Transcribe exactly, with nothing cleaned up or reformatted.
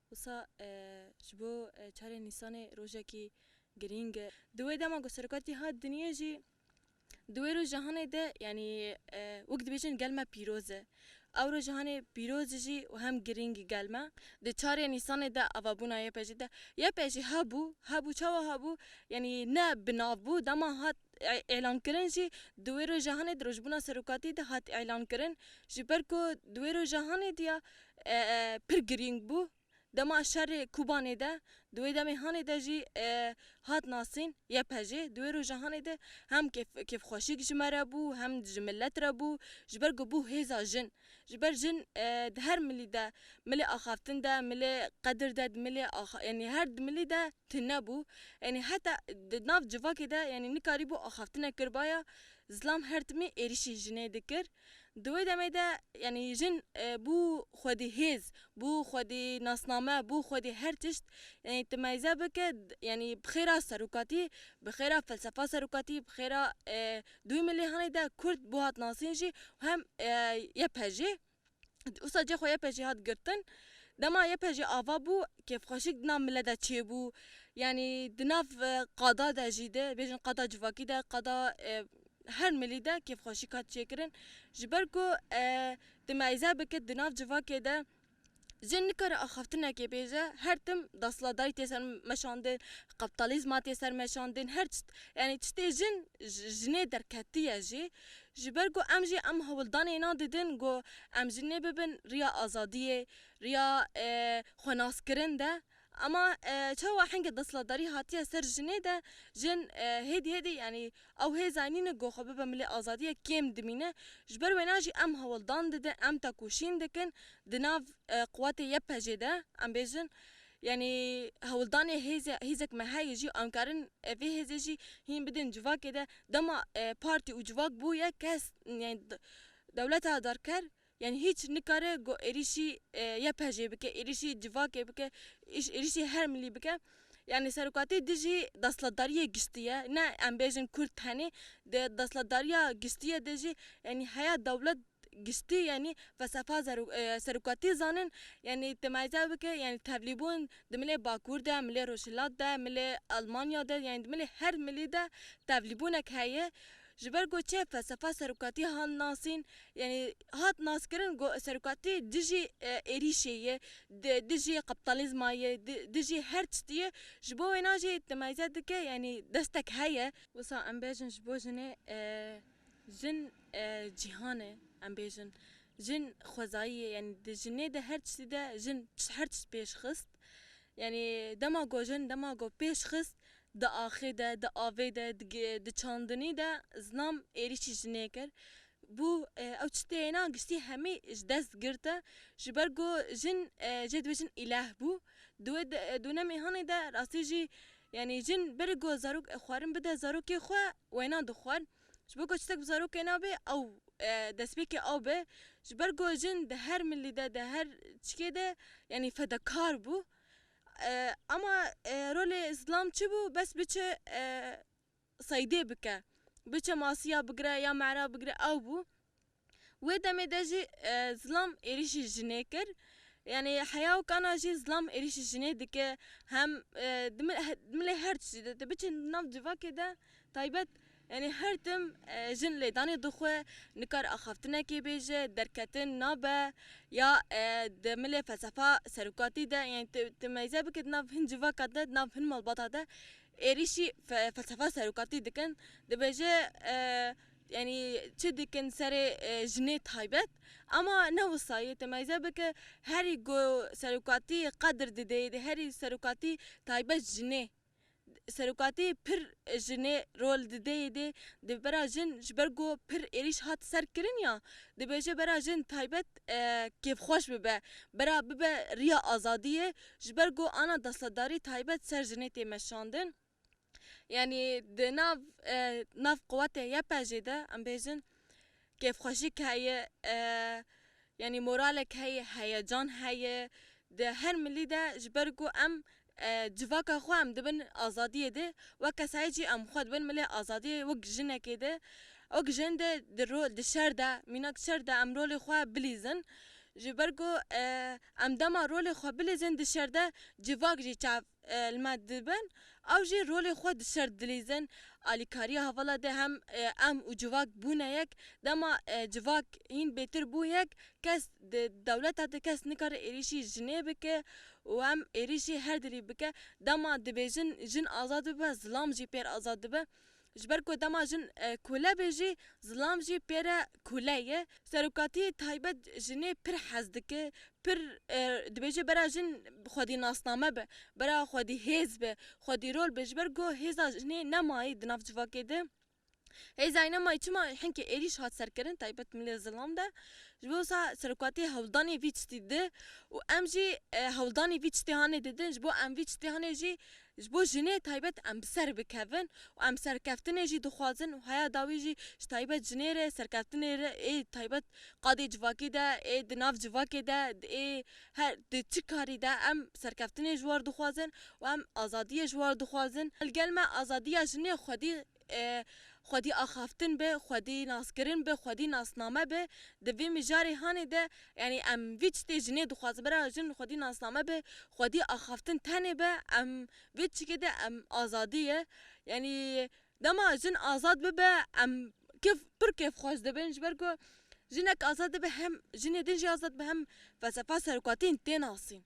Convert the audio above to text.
Wisa, e, ji bo, e, çarê Nîsanê rojekî girîng e. Di wê dema ku serokatî hat diniyê jî, di wê rojahanê de, yanî, e, wek dibêjin gel me pîroz e. Ew rojahanê pîroz jî û hem girîng gel me. Di çarê Nîsanê de avabûna Y P G de. Y P G hebû, hebû, çawa hebû? Yanî ne bi nav bû, dema hat e-, îlankirin jî di wê rojahanê di rojbûna serokatî de hat îlankirin. Ji ber ku di wê rojahanê de ya, e, e, pir girîng bû. Dema şerê Kobanê de, di wê demê hanê de jî, e, hat nasîn Y P G. Di wê rojahanê de hem kêf-, kêfxweşîk ji me re bû, hem ji milet re bû. Ji ber ku bû hêza jin. Ji ber jin, e, di her milî de, milê axaftin de, milê qedir de, di milê axa-, yanî her di milî de tune bû. Yanî heta di nav civakê de, yanî nikarîbû axaftinek kiribaya, zilam her timî êrîşî jinê dikir. Di wê demê de, yanî jin, e, bû xwedî hêz, bû xwedî nasname, bû xwedî her tişt. Yanî tu meyze bike, d-, yanî bi xêra serokatî, bi xêra felsefa serokatî, bi xêra, e, di wî milî hanê de Kurd bû hat nasîn jî, hem, e, Y P G. Wisa cê xwe Y P G hat girtin. Dema Y P G ava bû, kêfxweşîk di nav mile de çêbû. Yanî di nav, e, qada de jî de, bêjin qada civakî de, qada, e, her milî de kêfxweşîk hat çêkirin. Ji ber ku, e, tu meyze bike di nav civakê de, jin nikare axaftinekê bêje, her tim desthilatdarî tê ser meşandin, kaptalîzma tê ser meşandin, her çi-, yanî tiştê jin, ji-, jinê derketiye jî. Ji ber ku em jî em hewldanê nan didin ku em jinê bibin riya azadiyê, riya, e, xwenaskirin de. Ama, e, çawa hingê desthilatdarî hatiye ser jinê de, jin, e, hêdî hêdî, yanî ew hêza nîne ku xwe bibe milê azadiyê, kêm dimîne. Ji ber wêna jî em hewldan didin, em tekoşîn dikin di nav, e, quwetê Y P G de, em bêjin. Yanî hewldanê hêzê-, hêzek me heye jî, em karin, e, vê hêzê jî hîn bidin civakê de. Dema, e, partî û civak bûye, kes, yanî d-, dewleta darker, yanî hîç nikare ku êrîşî, e, Y P G bike, êrîşî civakê bike, îş-, êrîşî her milî bike. Yanî serokatî dijî desthilatdariyê giştî ye. Ne em bêjin Kurd tenê, di desthilatdariya giştî ye de jî, yanî heya dewlet giştî, yanî felsefa zero-, e, serokatî zanin, yanî tu meyze bike, yanî tevlîbûn di milê Bakur de, milê Rojhilat de, milê Almanya de, yanî di milê her milî de tevlîbûnek heye. Ji ber ku çi felsefa serokatî han nasîn, yanî hat naskirin ku serokatî dijî, e, êrîşê ye, di-, dijî kapitalizma ye, di-, dijî her tiştî ye. Ji bo wêna jî tu meyze dike, yanî destek heye. Wisa em bêjin ji bo jinê, e, jin, e, cîhan e, em bêjin. Jin xwezayî ye, yanî di jinê de her tiştî de jin ç-, her tişt pêş xist. Yanî dema ku jin, dema ku pêş xist, di axê de, di avê de, di gi-, di çandinî de zilam êrîşî jinê kir. Bû, e, ew tiştê êna giştî hemî ji dest girte. Ji ber ku jin, e, jê dibêjin îleh bû. Di wê de, e, dûne mêhanê de rastî jî, yanî jin berê ku zarok, e, xwarin bide zarokê xwe, wêna dixwar. Ji bo ku tiştek bi zarokê nabe, ew, e, destpêkê ew be. Ji ber ku jin di her milî de, di her çikê de, yanî fedakar bû. E, ama, e, rolê zilam çi bû? Bes biçe, e, seydê bike. Biçe masiya bigire ya mera bigire, ew bû. Wê demê de jî, e, zilam êrîşî jinê kir. Yanî heya û kana jî zilam êrîşî jinê dike. Hem, e, di mil-, he-, di milê her tiştî de. Tu biçin nav civakê de taybet, yanî her tim, e, jin lêdanê dixwe, nikar axaftinekê bêje, derketin nabe, ya, e, di milê felsefa serokatî de, yanî tu, tu meyze bike di nav hin civaka de, di nav hin malbata de êrîşî fe-, felsefa serokatî dikin. Dibêje, e, yanî çi dikin serê, e, jinê taybet. Ama ne wisa ye, tu meyze bike herî ku serokatî qedir didê, di herî serokatî taybet jinê. Serokatî pir jinê rol dideyê dê, di bera jin ji ber ku pir êrîş hat ser kirin ya, dibêje bera jin taybet, e, kêfxweş bibe, bera bibe riya azadiyê, ji ber ku ana desthilatdarî taybet ser jinê tê meşandin. Yanî di nav, e, nav quwetê Y P G de, em bêjin, kêfxweşîk heye, e, yanî moralek heye, heyecan heye. Di her milî de ji ber ku em, e, civaka xwe em dibin azadiyê de, wek kesayê jî em xwe dibin milê azadiyê wek jinekê de, wek jin de di ro-, di şer de, mînak şer de em rolê xwe bilîzin. Ji ber ku, e, em dema rolê xwe bilîzin di şer de, civak jî çav, e, li me dibin, ew jî rolê xwe di şer dilîzin. Alîkariya hevala de hem, e, em û civak bûne yek. Dema, e, civak hîn bêtir bû yek, kes di dewleta de kes nikare êrîşî jinê bike û em êrîşî her dilî bike. Dema dibêjin jin azad bibe, zilam jî pêr azad dibe. Ji ber ku dema jin, e, kole be jî, zilam jî pê re kole ye. Serokatiyê taybet jinê pir hez dike, pir, e, dibêje bera jin xwedî nasname be, bera xwedî hêz be, xwedî rol be. Ji ber ku hêza jinê nemayî di nav civakê de. Hêzayî nemayî çima hinkê êrîş hat serkirin, taybet milê zilam de. Ji bo wisa serokatiyê hewldanê vî tiştî di û em jî, e, hewldanê vî tiştê hanê didin. Ji bo em vî tiştê hanê jî, ji bo jinê taybet em bi ser bikevin û em serkeftinê jî dixwazin û heya dawî jî ji taybet jinê re serkeftinê re ê taybet qadê civakî de, ê di nav civakê de, ê her di çi karî de em serkeftinê ji war dixwazin û em azadiyê ji war dixwazin. Li gel me azadiya jinê xwedî, e, xwedî axaftin be, xwedî naskirin be, xwedî nasname be. Di vê mijarê hanê de, yanî em vî tiştê jinê dixwazin. Bera jin xwedî nasname be, xwedî axaftin tenê be, em vê tişikê de em azadî ye. Yanî dema jin azad bibe, em kêf, pir kêfxweş dibin. Ji ber ku jinek azad dibe, hem jinê din jî azad dibe, hem felsefa serokatiyên tê nasîn.